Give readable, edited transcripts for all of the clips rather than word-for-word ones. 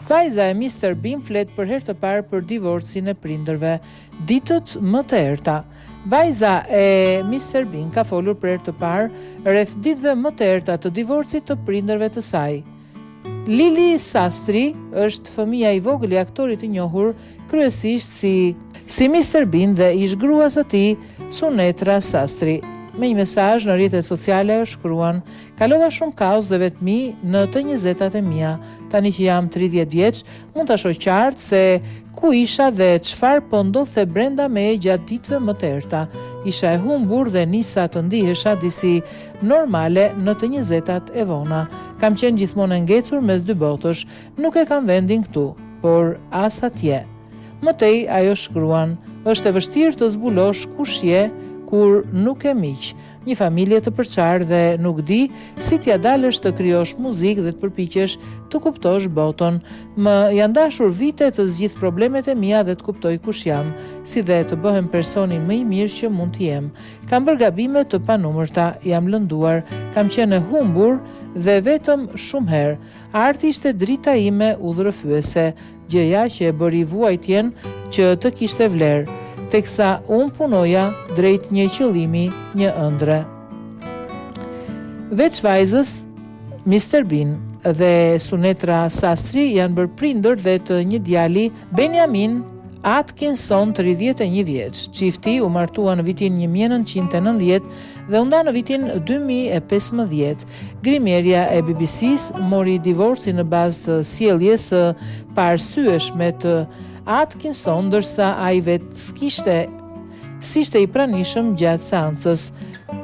Vajza e Mister Bean flet për herë të parë për divorcin e prindërve. Ditët më të errëta. Vajza e Mister Bean ka folur për herë të parë rreth ditëve më të errëta të divorcit të prindërve të saj. Lily Sastry është fëmija i vogël i aktorit të njohur kryesisht si si Mister Bean dhe ish-gruas së tij, Sunetra Sastry. Me një mesazh në rrjetet sociale ajo shkruan, Kalova shumë kaos dhe vetmi në të njëzetat e mia. Tani që jam 30 vjeç, mund ta shoh qartë se ku isha dhe çfarë po ndodhte brenda meje gjatë ditëve më të errëta. Isha e humbur dhe nisa të ndihesha disi normale në të njëzetat e vona. Kam qenë gjithmonë e ngecur mes dy botësh. Nuk e kam vendin këtu, por as atje. Më tej ajo shkruan, është e vështirë të zbulosh kush je kur nuk ke miq, një familje të përçarë dhe nuk di si t'ia dalësh të krijosh muzikë dhe të përpiqesh të kuptosh botën. Më janë dashur vite të zgjidh problemet e mia dhe të kuptoj kush jam, si dhe të bëhem personi më i mirë që mund të jem. Kam bërë gabime të panumërta, jam lënduar, kam qenë e humbur dhe vetëm shumë herë. Arti ishte drita ime udhërrëfyese, gjëja që e bëri vuajtjen që të kishte vlerë, teksa unë punoja drejt një qëllimi, një ëndrre. Veç vajzës, Mister Bean dhe Sunetra Sastry janë bërë prindër dhe të një djali, Benjamin Atkinson, 31 vjeç. Çifti u martua në vitin 1990 dhe u nda në vitin 2015. Grimierja e BBC-së mori divorcin në bazë të sjelljes së paarsyeshme të Atkinson, ndërsa ai vetë s'kishte s'ishte i pranishëm gjatë seancës.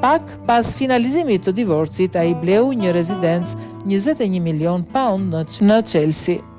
Pak pas finalizimit të divorcit, ai bleu një rezidencë 21 milion pound në Chelsea.